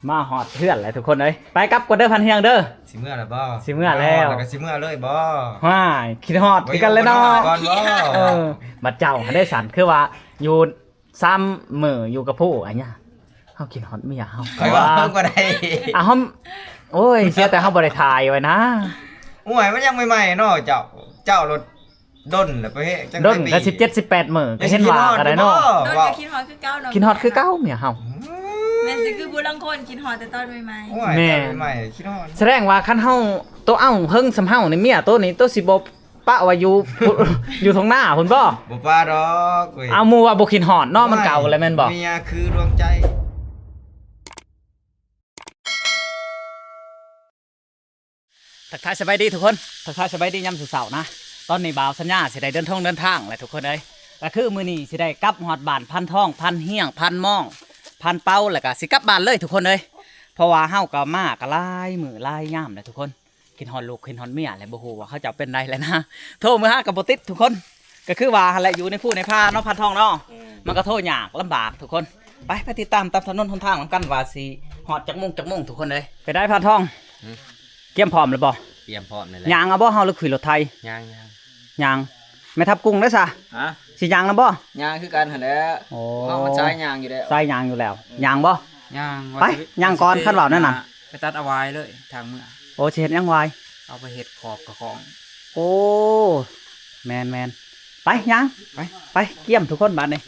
ມາຮອດເຮືອນແລ້ວທຸກຄົນເອີຍ. ໄປກັບກ່ອນເດີພັນຮຽງເດີ. ຊິເມືອແລ້ວບໍ່? ຊິເມືອແລ້ວ. ມາຮອດແລ້ວກໍຊິເມືອເລີຍບໍ່? ຫວ້າຍ ຄິດຮອດຄືກັນແຫຼະເນາະ. ມາຢູ່ກັນກ່ອນບໍ່? ເອີ ບັດເຈົ້າຫັ້ນໄດ້ສັນ ຄືວ່າຢູ່ສາມມື້ຢູ່ກັບຜູ້ ອັນຍາ ເຮົາຄິດຮອດເມຍເຮົາ. ຂ້ອຍເວົ້າບໍ່ໄດ້ ອ່ະ ເຮົາ ໂອ້ຍ ເສຍແຕ່ເຮົາບໍ່ໄດ້ຖ່າຍໄວ້ນະ. ໂອ້ຍ ມັນຍັງໃໝ່ໆເນາະ ເຈົ້າ ເຈົ້າລົດ ດົນແລ້ວປະເພະ ຈັກ ດົນ ປີ ກໍສິບເຈັດ ສິບແປດມື້ ກໍເຫັນວ່າກໍໄດ້ເນາະ. ໂດນກໍຄິດຮອດຄືເກົ່າເນາະ. ຄິດຮອດຄືເກົ່າເມຍເຮົາ. ແມ່ນຊິຄືຜູ້ລາງຄົນຄິດຮອດແຕ່ຕອນໃໝ່ໆ. ໂອ້ຍ ແມ່ນ ຕອນໃໝ່ໆຄິດຮອດ. ສະແດງວ່າຄັນເຮົາໂຕເອົາເຫິງສ່ຳເຮົານີ້ ເມຍໂຕນີ້ໂຕຊິບໍ່ປະໄວ້ຢູ່ ຢູ່ທົ່ງນາພຸ້ນບໍ່? ບໍ່ປະດອກເວີຍ. ເອົາ ໝູ່ວ່າບໍ່ຄິດຮອດເນາະ. ໂອ້ຍ ມັນເກົ່າແລ້ວແມ່ນບໍ່? ເມຍຄືດວງໃຈ. ທັກທາຍສະບາຍດີທຸກຄົນ ທັກທາຍສະບາຍດີຍາມເຊົ້າໆນະ. ຕອນນີ້ບ່າວສັນຍາຊິໄດ້ເດີນທ່ອງເດີນທາງແຫຼະທຸກຄົນເອີຍ. ກໍຄືມື້ນີ້ຊິໄດ້ກັບຮອດບ້ານພັນທອງ ພັນຮຽງ ພັນມອງ ພັນເປົາ ແລ້ວກໍຊິກັບບ້ານເລີຍທຸກຄົນເອີຍ. ເພາະວ່າເຮົາກໍມາກໍຫຼາຍມື້ຫຼາຍຍາມແລ້ວທຸກຄົນ ຄິດຮອດລູກຄິດຮອດເມຍແຫຼະ. ບໍ່ຮູ້ວ່າເຂົາເຈົ້າເປັນໃດແລ້ວນະ ໂທມືຫາກໍບໍ່ຕິດທຸກຄົນ. ກໍຄືວ່າຫັ້ນແຫຼະ ຢູ່ໃນພູໃນພາເນາະ ພັນທອງເນາະ. ອືມ ມັນກໍໂທຍາກລຳບາກທຸກຄົນ. ໄປ ໄປຕິດຕາມຕາມຖະໜົນຫົນທາງນຳກັນວ່າຊິຮອດຈັກໂມງຈັກໂມງທຸກຄົນເອີຍ. ໄປໄດ້ພັນທອງ? ອືມ ກຽມພ້ອມແລ້ວບໍ່? ກຽມພ້ອມແລ້ວແຫຼະ. ຍ່າງເອົາບໍ່ເຮົາ ຫຼືຂີ່ລົດໄຖ? ຍ່າງ ຍ່າງ ຍ່າງ. ແມ່ທັບກຸ້ງເດ້ຊະ? ຮະ? ຊິຍ່າງນຳບໍ່? ຍ່າງຄືກັນຫັ້ນແຫຼະ. ໂອ້ ເຮົາມັນສາຍຍ່າງຢູ່ແລ້ວ ສາຍຍ່າງຢູ່ແລ້ວ. ອືມ ຍ່າງບໍ່? ຍ່າງ. ໄປ ຍ່າງກ່ອນ ຄັນເວົ້າແນວນັ້ນ. ໄປຕັດເອົາຫວາຍເລີຍທາງເມືອ. ໂອ້ ຊິເຮັດຫຍັງຫວາຍ? ເອົາໄປເຮັດຂອບກະຂອງ. ໂອ້ ແມ່ນໆ ໄປຍ່າງ ໄປ ໄປ ກຽມທຸກຄົນບາດນີ້.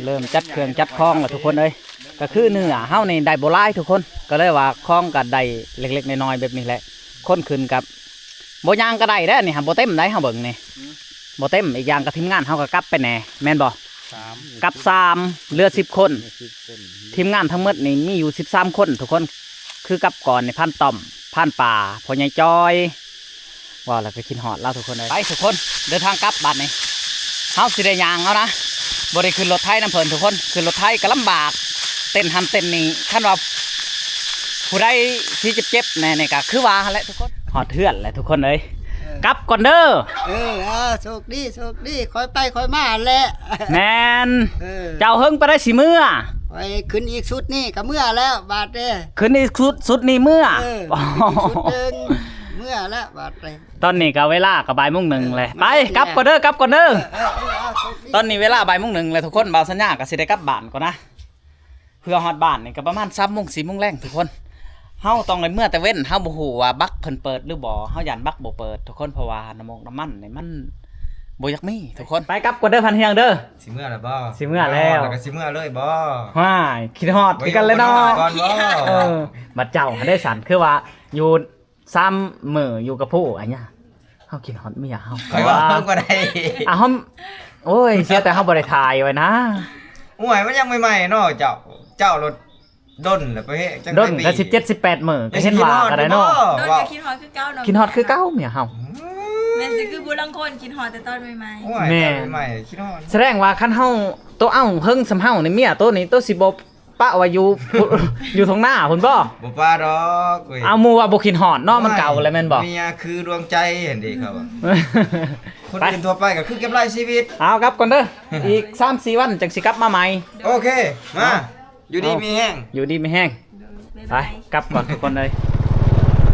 ເລີ່ມຈັດເຄື່ອງຈັດຂອງແລ້ວທຸກຄົນເອີຍ. ກໍຄືເນື້ອເຮົານີ້ໄດ້ບໍ່ຫຼາຍທຸກຄົນ ກໍເລີຍວ່າຂອງກໍໄດ້ເລັກໆນ້ອຍໆແບບນີ້ແຫຼະ. ຄົນຂຶ້ນກັບ ບໍ່ຍ່າງກໍໄດ້ເດ້ນີ້ ຫາບໍ່ເຕັມໃດ ເຮົາເບິ່ງນີ້ ອືມ ບໍ່ເຕັມ. ອີກຢ່າງກໍທີມງານເຮົາກໍກັບໄປແດ່ ແມ່ນບໍ່? ສາມ ກັບສາມ ເຫຼືອສິບຄົນ. ທີມງານທັງໝົດນີ້ມີຢູ່ສິບສາມຄົນທຸກຄົນ. ຄືກັບກ່ອນນີ້ ພານຕ້ອມ ພານປ່າ ພໍ່ໃຫຍ່ຈອຍ. ເວົ້າແລ້ວກໍຄິດຮອດລາວທຸກຄົນເອີຍ. ໄປທຸກຄົນ ເດີນທາງກັບບາດນີ້. ເຮົາຊິໄດ້ຍ່າງເອົານະ ບໍ່ໄດ້ຂຶ້ນລົດໄຖນຳເພິ່ນທຸກຄົນ. ຂຶ້ນລົດໄຖກໍລຳບາກ ເຕັ້ນຫັ້ນເຕັ້ນນີ້. ຄັນວ່າຜູ້ໃດທີ່ເຈັບໆແດ່ນີ້ກໍຄືວ່າຫັ້ນແຫຼະທຸກຄົນ. ຮອດເຮືອນແລ້ວທຸກຄົນເອີຍ. ເອີ ກັບກ່ອນເດີ. ເອີ ເອົາ ໂຊກດີ ໂຊກດີ ຄ່ອຍໄປຄ່ອຍມາແຫຼະ. ແມ່ນ. ເອີ ເຈົ້າເຫິງປານໃດຊິເມືອ? ຂ້ອຍຂຶ້ນອີກຊຸດນີ້ກໍເມືອແລ້ວບາດເດ້. ຂຶ້ນອີກຊຸດ ຊຸດນີ້ເມືອ. ເອີ ຂຶ້ນອີກຊຸດໜຶ່ງ ເມືອແລ້ວບາດເດ້. ຕອນນີ້ກໍເວລາກໍບ່າຍໂມງໜຶ່ງແຫຼະ. ເອີ ໄປ ກັບກ່ອນເດີ ກັບກ່ອນເດີ. ເອີ ເອີ ເອີ ເອົາ ໂຊກດີ. ຕອນນີ້ເວລາບ່າຍໂມງໜຶ່ງແລ້ວທຸກຄົນ. ບ່າວສັນຍາກໍຊິໄດ້ກັບບ້ານກ່ອນນະ. ເພື່ອຮອດບ້ານນີ້ກໍປະມານສາມໂມງ ສີ່ໂມງແລງທຸກຄົນ. ເຮົາຕ້ອງໄດ້ເມືອແຕ່ເວັນ ເຮົາບໍ່ຮູ້ວ່າບັກເພິ່ນເປີດຫຼືບໍ່. ເຮົາຢ້ານບັກບໍ່ເປີດທຸກຄົນ ເພາະວ່ານ້ຳມົກນ້ຳມັນນີ້ມັນບໍ່ຢາກມີທຸກຄົນ. ໄປກັບກ່ອນເດີພັນຮຽງເດີ. ຊິເມືອແລ້ວບໍ່? ຊິເມືອແລ້ວ. ມາຮອດແລ້ວກໍຊິເມືອເລີຍບໍ່? ຫວ້າຍ ຄິດຮອດຄືກັນແຫຼະເນາະ. ມາຢູ່ກັນກ່ອນບໍ່? ເອີ ບັດເຈົ້າຫັ້ນໄດ້ສັນ ຄືວ່າຢູ່ ສາມມື້ຢູ່ກັບຜູ້ ອັນຍາ ເຮົາຄິດຮອດເມຍເຮົາ. ຂ້ອຍເວົ້າບໍ່ໄດ້ ອ່ະ ເຮົາ ໂອ້ຍ ເສຍແຕ່ເຮົາບໍ່ໄດ້ຖ່າຍໄວ້ນະ. ໂອ້ຍ ມັນຍັງໃໝ່ໆເນາະ ເຈົ້າ ເຈົ້າລົດດົນແລ້ວປະເພະ ຈັກ ໂດນ ປີ ກໍສິບເຈັດ ສິບແປດມື້ ກໍເຫັນວ່າກໍໄດ້ເນາະ. ໂດນກໍຄິດຮອດຄືເກົ່າເນາະ. ຄິດຮອດຄືເກົ່າເມຍເຮົາ. ອືມ ແມ່ນຊິຄືຜູ້ລາງຄົນຄິດຮອດແຕ່ຕອນໃໝ່ໆ. ໂອ້ຍ ແມ່ນ ຕອນໃໝ່ໆ ຄິດຮອດ. ສະແດງວ່າຄັນເຮົາໂຕເອົາເຫິງສ່ຳເຮົານີ້ ເມຍໂຕນີ້ໂຕຊິບໍ່ ປະໄວ້ຢູ່ ຢູ່ທົ່ງນາພຸ້ນບໍ່? ບໍ່ປະດອກເວີຍ. ເອົາ ໝູ່ວ່າບໍ່ຄິດຮອດເນາະ. ໂອ້ຍ ມັນເກົ່າແລ້ວແມ່ນບໍ່? ເມຍຄືດວງໃຈຫັ້ນເດ້ເຂົາວ່າ. ຄົນອື່ນທົ່ວໄປກໍຄືເກັບໄລ່ຊີວິດ. ເອົາ ກັບກ່ອນເດີ ອີກສາມສີ່ວັນຈັ່ງຊິກັບມາໃໝ່. ໂອເຄ ມາ ເນາະ ຢູ່ດີມີແຮງ ຢູ່ດີມີແຮງ. ໂດຍ ໄປ ບາຍບາຍ ກັບກ່ອນທຸກຄົນເອີຍ.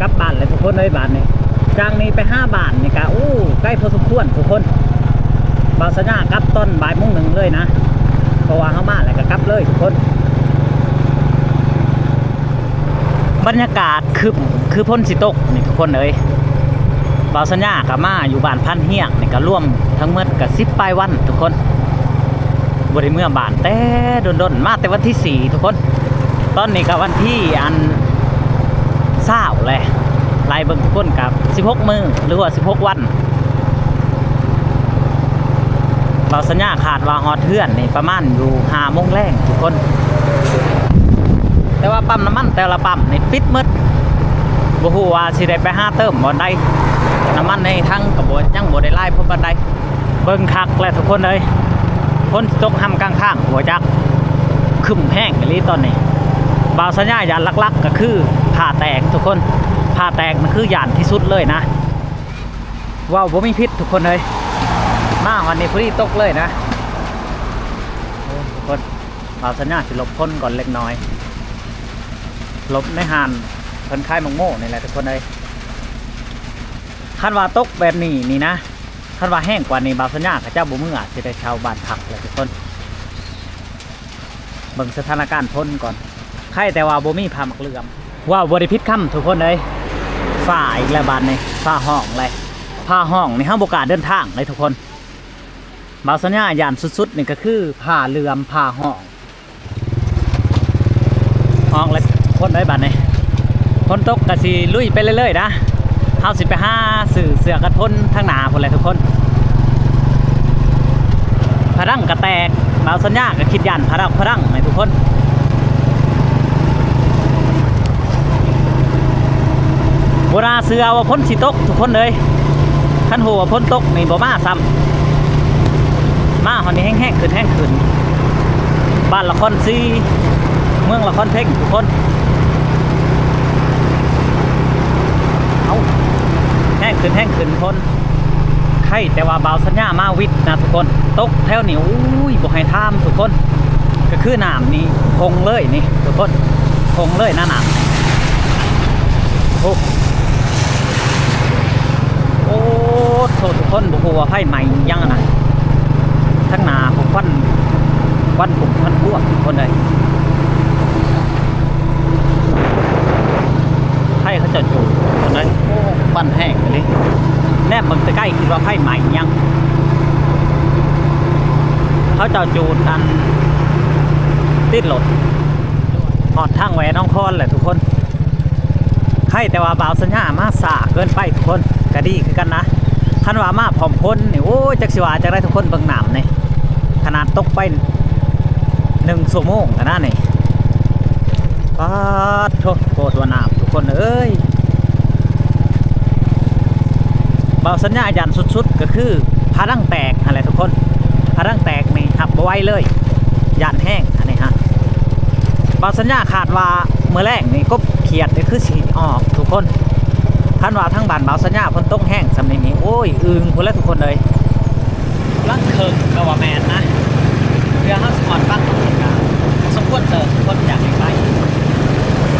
ກັບບ້ານແລ້ວທຸກຄົນເອີຍ ບາດນີ້. ຈາກນີ້ໄປຫາບ້ານນີ້ກະ ໂອ້ ໄກພໍສົມຄວນທຸກຄົນ. ບ່າວສັນຍາກັບຕອນບ່າຍໂມງໜຶ່ງເລີຍນະ ເພາະວ່າເຮົາມາແລ້ວກໍກັບເລີຍທຸກຄົນ. ບັນຍາກາດຄຶ້ມຄືຝົນຊິຕົກນີ້ທຸກຄົນເອີຍ. ບ່າວສັນຍາກໍມາຢູ່ບ້ານພັນຮຽງນີ້ກໍລວມທັງໝົດກໍສິບປາຍວັນທຸກຄົນ. ບໍ່ໄດ້ເມືອບ້ານແຕ່ດົນໆ ມາແຕ່ວັນທີສີ່ທຸກຄົນ. ຕອນນີ້ກໍວັນທີອັນຊາວແຫຼະ ໄລ່ເບິ່ງທຸກຄົນກໍສິບຫົກມື້ ຫຼືວ່າສິບຫົກວັນ. ບ່າວສັນຍາຄາດວ່າຮອດເຮືອນນີ້ປະມານຢູ່ຫ້າໂມງແລງທຸກຄົນ. ແຕ່ວ່າປ້ຳນ້ຳມັນແຕ່ລະປ້ຳນີ້ປິດໝົດ ບໍ່ຮູ້ວ່າຊິໄດ້ໄປຫາເຕີມບ່ອນໃດ. ນ້ຳມັນໃນຖັງກໍບໍ່ ຍັງບໍ່ໄດ້ຫຼາຍພໍປານໃດ. ເບິ່ງຄັກແຫຼະທຸກຄົນເອີຍ ຝົນຊິຕົກຮຳກາງທາງບໍ່ຈັກ ຄຶ້ມແຮງອີ່ຫຼີຕອນນີ້. ບ່າວສັນຍາຢ້ານຫຼັກໆກໍຄືຟ້າແຕກທຸກຄົນ. ຟ້າແຕກນັ້ນຄືຢ້ານທີ່ສຸດເລີຍນະ. ເວົ້າບໍ່ມີຜິດທຸກຄົນເອີຍ ມາຮອດນີ້ພໍດີຕົກເລີຍນະ. ໂອ້ ທຸກຄົນ ບ່າວສັນຍາຊິຫຼົບຝົນກ່ອນເລັກນ້ອຍ. ຫຼົບໃນຮ້ານເພິ່ນຂາຍໝາກໂມນີ້ແຫຼະທຸກຄົນເອີຍ. ຄັນວ່າຕົກແບບນີ້ນີ້ນະ ຄັນວ່າແຮງກວ່ານີ້ ບ່າວສັນຍາເຂົາເຈົ້າບໍ່ເມືອ ຊິໄດ້ເຊົ່າບ້ານພັກແລ້ວທຸກຄົນ. ເບິ່ງສະຖານະການຝົນກ່ອນ ໄຄແຕ່ວ່າບໍ່ມີຜ້າໝາກເຫຼື່ອມ. ເວົ້າບໍ່ໄດ້ຜິດຄຳທຸກຄົນເອີຍ ຟ້າອີກແລ້ວບາດນີ້ ຟ້າຮ້ອງເລີຍ. ຟ້າຮ້ອງນີ້ເຮົາບໍ່ກ້າເດີນທາງເລີຍທຸກຄົນ. ບ່າວສັນຍາຢ້ານສຸດໆນີ້ກໍຄືຟ້າເຫຼື່ອມ ຟ້າຮ້ອງ. ອອກແລ້ວຄົນເອີຍ ບາດນີ້ຝົນຕົກກໍຊິລຸຍໄປເລື້ອຍໆນະ. ເຮົາຊິໄປຫາຊື້ເສື້ອກັນຝົນທາງໜ້າພຸ້ນແຫຼະທຸກຄົນ. ຜະດັງກໍແຕກ ບ່າວສັນຍາກໍຄິດຢ້ານຜະດັງ ຜະດັງນີ້ທຸກຄົນ. ບໍ່ໜ້າເຊື່ອວ່າຝົນຊິຕົກທຸກຄົນເອີຍ. ຄັນຮູ້ວ່າຝົນຕົກນີ້ບໍ່ມາຊ້ຳ ມາຮອດນີ້ແຮງໆຂຶ້ນ ແຮງຂຶ້ນ. ບ້ານລະຄອນຊີ ເມືອງລະຄອນເພັງທຸກຄົນ. ເອົ້າ ແຮງຂຶ້ນ ແຮງຂຶ້ນຝົນ. ໄຄແຕ່ວ່າບ່າວສັນຍາມາວິດນະທຸກຄົນ. ຕົກແຖວນີ້ ໂອ້ຍ ບໍ່ໃຫ້ຖາມທຸກຄົນ. ກໍຄືນ້ຳນີ້ຄົງເລີຍນີ້ທຸກຄົນ ຄົງເລີຍນະນ້ຳ. ໂອ້ ໂອ້ໂທ້ທຸກຄົນ ບໍ່ຮູ້ວ່າໄຟໄໝ້ຫຍັງຫັ້ນນະ. ທາງໜ້າພຸ້ນຄວັນ ຄວັນກຸ້ມຄວັນພວງທຸກຄົນເອີຍ. ໄຟເຂົາເຈົ້າຈູດພຸ້ນເອີຍ ໂອ້ ຄວັນແຮງອີ່ຫຼີ. ແນມເບິ່ງແຕ່ໄກຄິດວ່າໄຟໄໝ້ຫຍັງ. ເຂົາເຈົ້າຈູດອັນຕິດລົດ ຮອດທາງແຫວໜອງຄອນແຫຼະທຸກຄົນ. ໄຄແຕ່ວ່າບ່າວສັນຍາມາຊ້າເກີນໄປທຸກຄົນ ກໍດີຄືກັນນະ. ຄັນວ່າມາພ້ອມຝົນນີ້ ໂອ້ຍ ຈັກຊິວ່າຈັ່ງໃດທຸກຄົນ. ເບິ່ງນ້ຳນີ້ ຂະໜາດຕົກໄປໜຶ່ງຊົ່ວໂມງຫັ້ນນະນີ້. ປາດໂທ້ ໂພດວ່ານ້ຳທຸກຄົນເອີຍ. ບ່າວສັນຍາຢ້ານສຸດໆກໍຄືຜະດັງແຕກຫັ້ນແຫຼະທຸກຄົນ. ຜະດັງແຕກນີ້ຮັບບໍ່ໄຫວເລີຍ ຢ້ານແຮງອັນນີ້ຮະ. ບ່າວສັນຍາຄາດວ່າມື້ແລງນີ້ ກົບຂຽດນີ້ຄືຊິອອກທຸກຄົນ. ຄັນວ່າທາງບ້ານບ່າວສັນຍາຝົນຕົກແຮງສ່ຳນີ້ນີ້ ໂອ້ຍ ອຶ່ງພຸ້ນແຫຼະທຸກຄົນເອີຍ. ຫຼັງເຄິ່ງກໍວ່າແມ່ນນະ ເພື່ອເຮົາຊິຮອດປັກນີ້ກໍສົມຄວນເຕີບ ຄົນຢາກໃຫ້ໄປ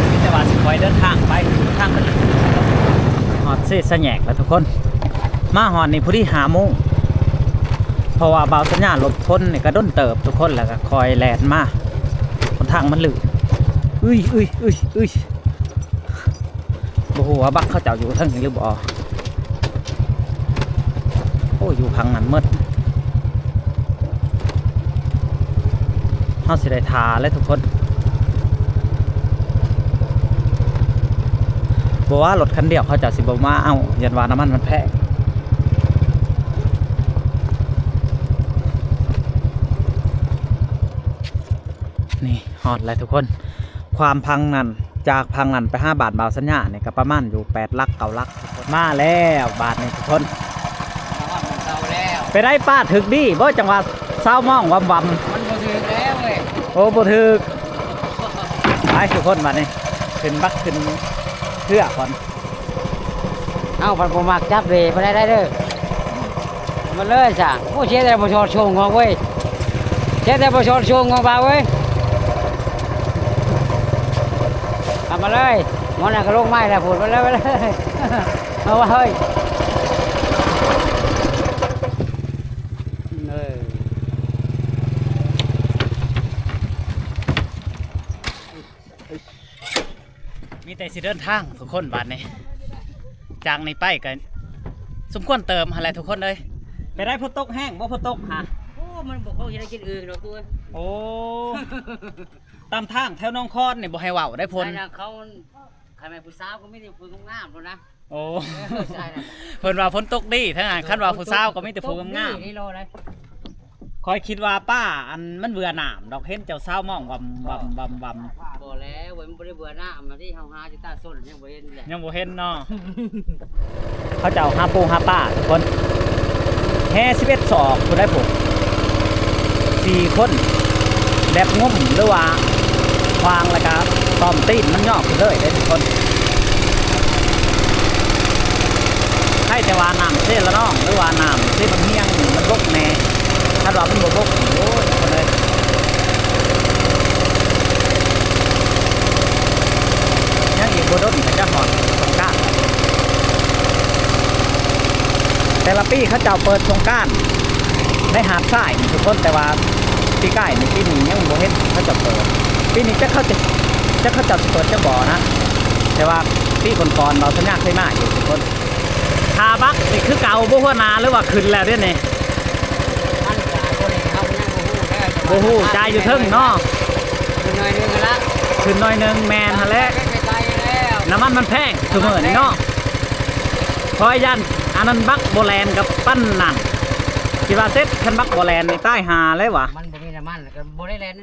ມີແຕ່ວ່າຊິຄ່ອຍເດີນທາງໄປ ທາງມັນ ຮອດເຊສະແຫຍກແລ້ວທຸກຄົນ. ມາຮອດນີ້ພໍດີຫ້າໂມງ ເພາະວ່າບ່າວສັນຍາຫຼົບຝົນນີ້ກໍດົນເຕີບທຸກຄົນ ແລ້ວກໍຄ່ອຍແລ່ນມາ ຫົນທາງມັນລື່ນ. ອຶ້ຍ ອຶ້ຍ ອຶ້ຍ ອຶ້ຍ. ບໍ່ຮູ້ວ່າບັກເຂົາເຈົ້າຢູ່ເທິງນີ້ຫຼືບໍ່. ໂອ້ ຢູ່ຝັ່ງນັ້ນໝົດ. ເຮົາຊິໄດ້ຖ້າແຫຼະທຸກຄົນ. ບໍ່ວ່າລົດຄັນດຽວເຂົາເຈົ້າຊິບໍ່ມາເອົາ ຢ້ານວ່ານ້ຳມັນມັນແພງ. ນີ້ ຮອດແລ້ວທຸກຄົນ. ຄວາມພັງນັ້ນ ຈາກພັງນັ້ນໄປຫາບ້ານບ່າວສັນຍານີ້ກໍປະມານຢູ່ແປດຫຼັກເກົ້າຫຼັກ. ມາແລ້ວບາດນີ້ທຸກຄົນ. ມາຮອດໝ່ອງເກົ່າແລ້ວ. ໄປໄດ້ປ້າຖືກດີບໍ່ ຈັງຫວະຊາວມອງວຳໆ. ມັນບໍ່ຖືກແລ້ວເວີຍ. ໂອ້ ບໍ່ຖືກ. ໄປທຸກຄົນ ບາດນີ້ຂຶ້ນບັກຂຶ້ນເຮືອກ່ອນ. ເຮົາພັດບໍ່ມັກຈັບເດ ບໍ່ໄດ້ໄດ້ເດີ. ມາເລີຍຊະ. ໂອ້ ເສຍແຕ່ບໍ່ຊອດໂຊງອອກເວີຍ ເສຍແຕ່ບໍ່ຊອດໂຊງອອກ ບ່າວເວີຍ. ເອົາມາເລີຍ ໝໍນັ້ນກໍລົງມາແລ້ວພຸ້ນ. ມາເລີຍ ມາເລີຍ ເອົາວ່າເຮີ້ຍ. ເອີ ມີແຕ່ຊິເດີນທາງທຸກຄົນບາດນີ້. ຈາກນີ້ໄປກໍສົມຄວນເຕີມຫັ້ນແຫຼະທຸກຄົນເອີຍ. ໄປໄດ້ຝົນຕົກແຮງບໍ່ ຝົນຕົກຫາ? ໂອ້ ມັນບໍ່ຄ່ອຍຊິໄດ້ກິນອຶ່ງດອກຕົວ. ໂອ້ ຕາມທາງແຖວໜອງຄອນນີ້ບໍ່ໃຫ້ເວົ້າໄດ້ຝົນ. ໃຊ່ນະ ເຂົາ ຄັນແມ່ນຜູ້ສາວກໍມີແຕ່ຜູ້ງາມໆໂລດນະ. ໂອ້ ເອີ ໃຊ່ນະ. ເພິ່ນວ່າຝົນຕົກດີ ທາງນັ້ນ ຄັນວ່າຜູ້ສາວກໍມີແຕ່ຜູ້ງາມໆ. ຕກດີນີ້ໂລດນະ. ຂ້ອຍຄິດວ່າປ້າອັນມັນເບື່ອນ້ຳດອກ ເຫັນເຈົ້າສາວມອງວຳໆໆໆ. ບໍ່ແລ້ວເວີຍ ມັນບໍ່ໄດ້ເບື່ອນ້ຳ ອັນທີ່ເຮົາຫາຢູ່ຕາສົ້ນຍັງບໍ່ເຫັນເລີຍ ຍັງບໍ່ເຫັນເນາະ. ເຂົາເຈົ້າຫາປູຫາປາທຸກຄົນ ແຫ່ສິບເອັດສອກພຸ້ນໄດ໋ພຸ້ນ ສີ່ຄົນ ແບບງົມ ຫຼືວ່າຂວາງ ແລ້ວກະຕ້ອມຕີນມັນຍອກຂຶ້ນເລີຍເດ້ທຸກຄົນ. ໃຜແຕ່ວ່ານ້ຳເຊລະນອງ ຫຼືວ່ານ້ຳເຊບັກຮຽງນີ້ມັນບົກແດ່. ຄັນວ່າມັນບໍ່ບົກ ໂອ້ຍ ທຸກຄົນເອີຍ. ແຕ່ລະປີເຂົາເຈົ້າເປີດສົງການໃນຫາດຊາຍນີ້ທຸກຄົນ, ແຕ່ວ່າປີກາຍນີ້ ປີນີ້ຍັງບໍ່ເຫັນເຂົາເຈົ້າເປີດ. ປີນີ້ຈັກເຂົາຈະ ຈັກເຂົາເຈົ້າຊິເປີດຈັກບໍ່ນະ, ແຕ່ວ່າປີກ່ອນໆ ເບົາສັນຍາເຄີຍມາຢູ່ທຸກຄົນ. ຄ່າບັກນີ້ຄືເກົ່າບໍ່ຫົວໜ້າ ຫຼືວ່າຂຶ້ນແລ້ວເດນີ້? ມັນກະບໍ່ໄດ້ ເຮົາຍັງບໍ່ຮູ້ເດີ ບໍ່ຮູ້ ແຕ່ວ່າ ຈ່າຍຢູ່ເທິງເນາະ ຂຶ້ນໜ້ອຍໜຶ່ງຫັ້ນລະ ຂຶ້ນໜ້ອຍໜຶ່ງ ແມ່ນຫັ້ນແຫຼະ ໄປໄກແລ້ວ ນ້ຳມັນມັນແພງ ຊຸມື້ນີ້ເນາະ. ຂ້ອຍຢ້ານອັນນັ້ນບັກບໍ່ແລ່ນກັບປານນັ້ນ ຄິດວ່າເສັດ. ຄັນບັກບໍ່ແລ່ນນີ້ຕາຍຫ່າແລ້ວຫວາ. ມັນບໍ່ມີນ້ຳມັນກໍບໍ່ໄດ້ແລ່ນ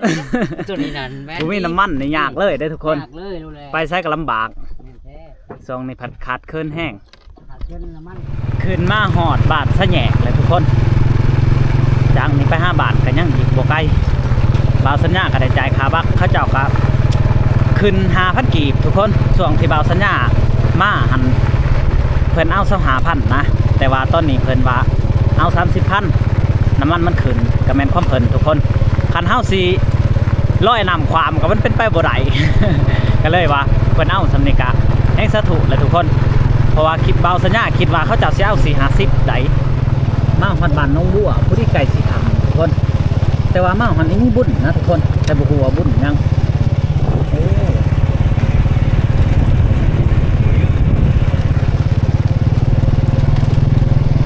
ຕົວນີ້ນັ້ນແມ່ນ ບໍ່ມີນ້ຳມັນນີ້ຍາກເລີຍເດ້ທຸກຄົນ, ຍາກເລີຍ ໄປໃສກໍລຳບາກ. ແມ່ນແທ້ ຊ່ວງນີ້ພັດຂາດເຂີນແຮງ ຂາດເຂີນນ້ຳມັນ. ຂຶ້ນມາຮອດບ້ານສະແຫຍກແລ້ວທຸກຄົນ, ຈາກນີ້ໄປຫາບ້ານກໍຍັງອີກບໍ່ໄກ. ບ່າວສັນຍາກໍໄດ້ຈ່າຍຄ່າບັກ ເຂົາເຈົ້າກໍຂຶ້ນຫ້າພັນກີບທຸກຄົນ. ຊ່ວງທີ່ບ່າວສັນຍາມາຫັ້ນ ເພິ່ນເອົາຊາວຫ້າພັນນະ, ແຕ່ວ່າຕອນນີ້ເພິ່ນວ່າເອົາສາມສິບພັນ ນ້ຳມັນມັນຂຶ້ນ ກໍແມ່ນຄວາມເພິ່ນທຸກຄົນ. ຄັນເຮົາຊິລອຍນ້ຳຂ້າມກໍມັນເປັນໄປບໍ່ໄດ້ ກໍເລີຍວ່າເພິ່ນເອົາສ່ຳນີ້ກະແຮງສາທຸແຫຼະທຸກຄົນ, ເພາະວ່າຄິດ ບ່າວສັນຍາຄິດວ່າເຂົາເຈົ້າຊິເອົາສີ່ຫ້າສິບໃດ. ມາຮອດບ້ານໜອງບົວ ພໍດີໃກ້ຊິຄ່ຳທຸກຄົນ, ແຕ່ວ່າມາຮອດນີ້ມີບຸນນະທຸກຄົນ, ແຕ່ບໍ່ຮູ້ວ່າບຸນຫຍັງ. ໂອ້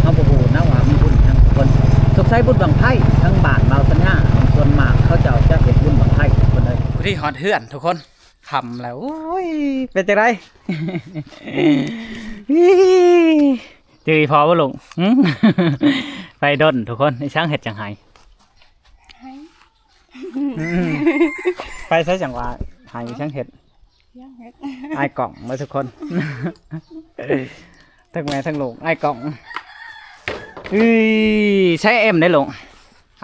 ເຮົາບໍ່ຮູ້ນະວ່າມີບຸນຫຍັງທຸກຄົນ, ສົງໄສບຸນບັ້ງໄຟ. ທາງບ້ານບ່າວສັນຍາ ສ່ວນມາກເຂົາເຈົ້າຈະເຮັດບຸນບັ້ງໄຟທຸກຄົນເອີຍ. ພໍດີຮອດເຮືອນທຸກຄົນ, ຄ່ຳແລ້ວ. ໂອ້ຍ ເປັນຈັ່ງໃດ? ຈື່ອີ່ພໍບໍ່ລຸງ? ຫຶ? ໄປດົນທຸກຄົນ, ອີ່ຊ່າງເຮັດຈັ່ງໄຫ້? ໄຫ້ ໄປໃສຈັ່ງວ່າໄຫ້? ອີ່ຊ່າງເຮັດ? ຍັງເຮັດ ອ້າຍກ້ອງເບິດທຸກຄົນ, ທັງແມ່ທັງລູກ ອ້າຍກ້ອງ. ເອີຍ ໃຊ້ເອັມໄດ້ລຸງ?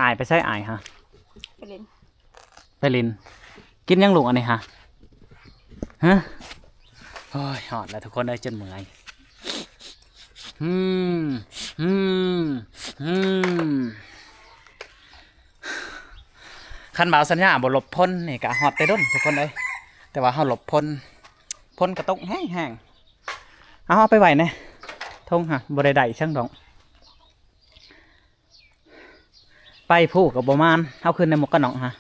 ອ້າຍໄປໃສອ້າຍຫະ? ໄປຫຼິ້ນ ໄປຫຼິ້ນ. ກິນຫຍັງລູກອັນນີ້ຫະ? ຮະ? ໂອ້ຍ ຮອດແລ້ວທຸກຄົນເອີຍ, ຈົນເມື່ອຍ. ຫືມ ຫືມ ຫືມ. ຄັນບ່າວສັນຍາບໍ່ຫຼົບຝົນນີ້ກະຮອດແຕ່ດົນທຸກຄົນເອີຍ, ແຕ່ວ່າເຮົາຫຼົບຝົນ ຝົນກະຕົກແຮງໆ. ເອົາ ເອົາໄປໄວ້ແດ່ ຖົງຫະ ບໍ່ໄດ້ໄດ້ຊ່າງດອກ. ໄປພູກໍບໍ່ມານ, ເອົາຂຶ້ນແຕ່ໝວກກັນນັອກຫະ,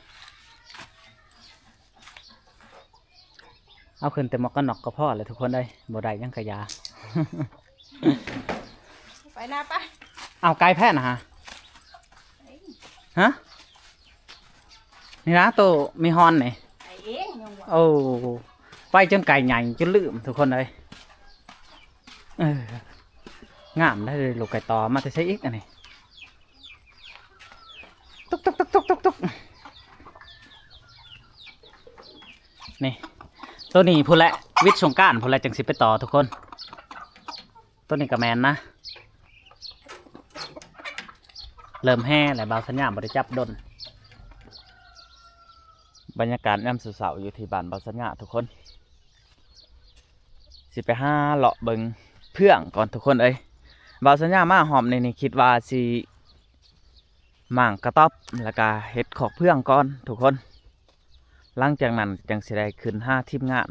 ເອົາຂຶ້ນແຕ່ໝວກກັນນັອກກໍພໍແລ້ວທຸກຄົນເອີຍ, ບໍ່ໄດ້ຫຍັງກະຢ່າ. ໄປນະ ໄປ. ເອົາ ໄກແທ້ນະຫະ? ຮະ? ນີ້ນະ ໂຕມີຮອນນີ້ ໄປເອງຍັງວ່າ. ໂອ້ ໄປຈົນໄກ່ໃຫຍ່ຈົນລືມທຸກຄົນເອີຍ. ເອີ ງາມໄດ໋ລູກໄກ່ຕໍ່. ມາແຕ່ໃສອີກອັນນີ້? ຕຸກໆໆໆໆ ນີ້ ໂຕນີ້ພຸ້ນແຫຼະ, ວິດສົງການພຸ້ນແຫຼະ ຈັ່ງຊິໄປຕໍ່ທຸກຄົນ. ໂຕນີ້ກໍແມ່ນນະ, ເລີ່ມແຮ່ແລ້ວ, ບ່າວສັນຍາບໍ່ໄດ້ຈັບດົນ. ບັນຍາກາດຍາມເຊົ້າໆ ຢູ່ທີ່ບ້ານບ່າວສັນຍາທຸກຄົນ. ຊິໄປຫາເລາະເບິ່ງເຟືອງກ່ອນທຸກຄົນເອີຍ. ບ່າວສັນຍາມາຮອບນີ້ນີ້ ຄິດວ່າຊິມ້າງກະຕັອບ ແລ້ວກະເຮັດຄອກເຟືອງກ່ອນທຸກຄົນ. ຫຼັງຈາກນັ້ນຈັ່ງຊິໄດ້ຂຶ້ນຫາທີມງານ.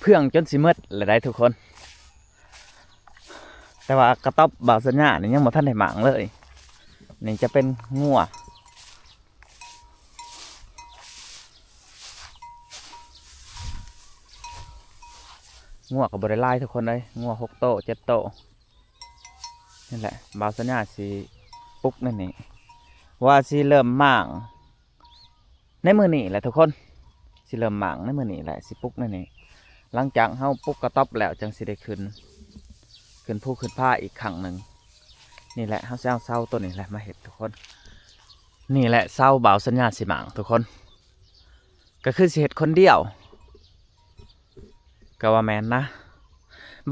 ເຟືອງຈົນຊິໝົດແລ້ວໄດ໋ທຸກຄົນ, ແຕ່ວ່າກະຕັອບບ່າວສັນຍານີ້ຍັງບໍ່ທັນໄດ້ມ້າງເລີຍ. ນີ້ຈະເປັນງົວ ງົວກໍບໍ່ໄດ້ຫຼາຍທຸກຄົນເອີຍ, ງົວຫົກໂຕ ເຈັດໂຕ. ນີ້ແຫຼະ ບ່າວສັນຍາຊິປຸກໃນນີ້ ວ່າຊິເລີ່ມມ້າງໃນມື້ນີ້ແຫຼະທຸກຄົນ, ຊິເລີ່ມມ້າງໃນມື້ນີ້ແຫຼະ, ຊິປຸກໃນນີ້. ຫຼັງຈາກເຮົາປຸກກະຕັອບແລ້ວ ຈັ່ງຊິໄດ້ຂຶ້ນ ຂຶ້ນພູຂຶ້ນຜາອີກຄັ້ງໜຶ່ງ. ນີ້ແຫຼະ ເຮົາຊິເອົາເສົາໂຕນີ້ແຫຼະມາເຮັດທຸກຄົນ. ນີ້ແຫຼະເສົາບ່າວສັນຍາຊິມ້າງທຸກຄົນ, ກໍຄືຊິເຮັດຄົນດຽວ ກໍວ່າແມ່ນນະ.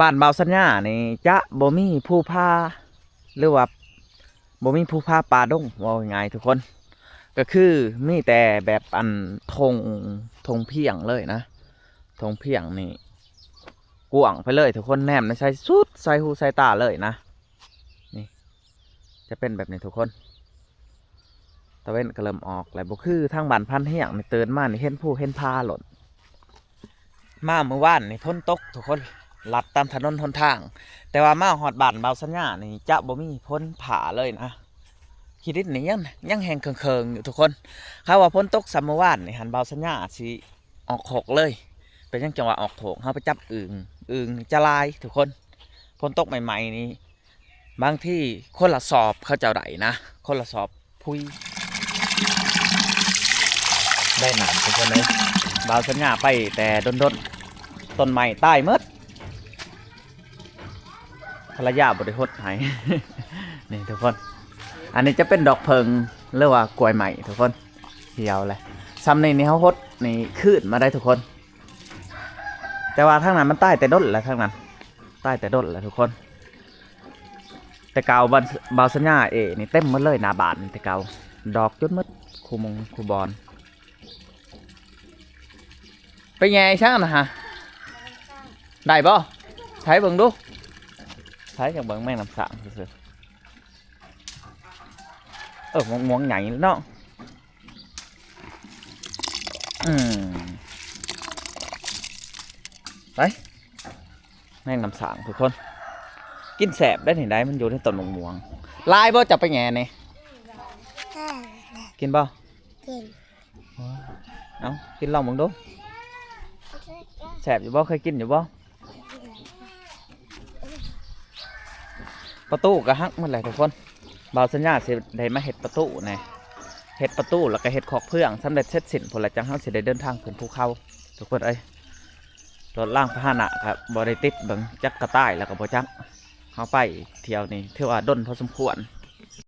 ບ້ານບ່າວສັນຍານີ້ຈະບໍ່ມີພູຜາ ຫຼືວ່າບໍ່ມີພູຜາປ່າດົງ ເວົ້າງ່າຍໆທຸກຄົນ, ກໍຄືມີແຕ່ແບບອັນທົ່ງ ທົ່ງພຽງເລີຍນະ. ທົ່ງພຽງນີ້ກວ້າງໄປເລີຍທຸກຄົນ, ແນມໃນໃສສຸດ ໃສຫູໃສຕາເລີຍນະ. ນີ້ຈະເປັນແບບນີ້ທຸກຄົນ. ຕາເວັນກໍເລີ່ມອອກແລ້ວ, ບໍ່ຄືທາງບ້ານພັນຮຽງນີ້ ຕື່ນມານີ້ເຫັນພູເຫັນຜາໂລດ. ມາມື້ວານນີ້ຝົນຕົກທຸກຄົນ, ລັດຕາມຖະໜົນຫົນທາງ. ແຕ່ວ່າມາຮອດບ້ານບ່າວສັນຍານີ້ຈະບໍ່ມີຝົນຟ້າເລີຍນະ. ຂີ້ດິນນີ້ຍັງ ຍັງແຫ້ງເຄິ່ງໆຢູ່ທຸກຄົນ. ຄັນວ່າຝົນຕົກສ່ຳມື້ວານນີ້ຫັ້ນ ບ່າວສັນຍາຊິອອກໂຄກເລີຍ. ເປັນຫຍັງຈັ່ງວ່າອອກໂຄກ? ເຮົາໄປຈັບອຶ່ງ, ອຶ່ງຈະຫຼາຍທຸກຄົນ. ຝົນຕົກໃໝ່ໆນີ້ ບາງທີຄົນລະສອບເຂົາເຈົ້າໄດ້ນະ, ຄົນລະສອບພຸຍ. ໄດ້ນ້ຳທຸກຄົນເອີຍ. ບ່າວສັນຍາໄປແຕ່ດົນໆ ຕົ້ນໄມ້ຕາຍໝົດ. ພັນລະຍາບໍ່ໄດ້ຫົດໃຫ້. ນີ້ທຸກຄົນ, ອັນນີ້ຈະເປັນດອກເຜິ້ງ ຫຼືວ່າກ້ວຍໄມ້ທຸກຄົນ, ຂຽວແຫຼະ. ຊ່ຳນີ້ນີ້ເຮົາຫົດນີ້ຄືນມາໄດ້ທຸກຄົນ, ແຕ່ວ່າທາງນັ້ນມັນຕາຍແຕ່ດົນແລ້ວ, ທາງນັ້ນຕາຍແຕ່ດົນແລ້ວທຸກຄົນ. ແຕ່ເກົ່າ ບ່າວ ບ່າວສັນຍາເອນີ້ເຕັມໝົດເລີຍໜ້າບ້ານນີ້ແຕ່ເກົ່າ, ດອກຈົນໝົດ ຄູ່ໝ່ອງຄູ່ບ່ອນ. ໄປແຫຍ່ອີ່ຫຍັງນະຫະ? ໄດ້ບໍ່? ໃຊ້ເບິ່ງດູ. ໃຊ້ຈັກເບິ່ງແມງນ້ຳສ້າງຊື່ໆ. ເອີ ໝວກ ໝວກໃຫຍ່ເນາະ. ອືມ ໄປ ແມງນ້ຳສ້າງທຸກຄົນ. ກິນແຊບໄດ໋ນີ້ໄດ໋, ມັນຢູ່ໃນຕົ້ນໝາກມ່ວງ. ຫຼາຍບໍ່ ເຈົ້າໄປແຫຍ່ນີ້? ກິນບໍ່? ກິນ. ເອົ້າ ກິນລອງເບິ່ງດູ. ແຊບຢູ່ບໍ່? ເຄີຍກິນຢູ່ບໍ່? ປະຕູກໍຫັກໝົດແຫຼະທຸກຄົນ. ບ່າວສັນຍາຊິໄດ້ມາເຮັດປະຕູແດ່, ເຮັດປະຕູ ແລ້ວກໍເຮັດຄອກເຟືອງ. ສຳເລັດເສັດສິ້ນພຸ້ນລະ ຈັ່ງເຮົາຊິໄດ້ເດີນທາງຂຶ້ນພູເຂົາທຸກຄົນເອີຍ. ລົດລາງພາຫະນະກໍບໍ່ໄດ້ຕິດເບິ່ງ, ຈັກກະຕາຍແລ້ວກໍບໍ່ຈັກ. ເຮົາໄປທ່ຽວນີ້ຖືວ່າດົນພໍສົມຄວນ,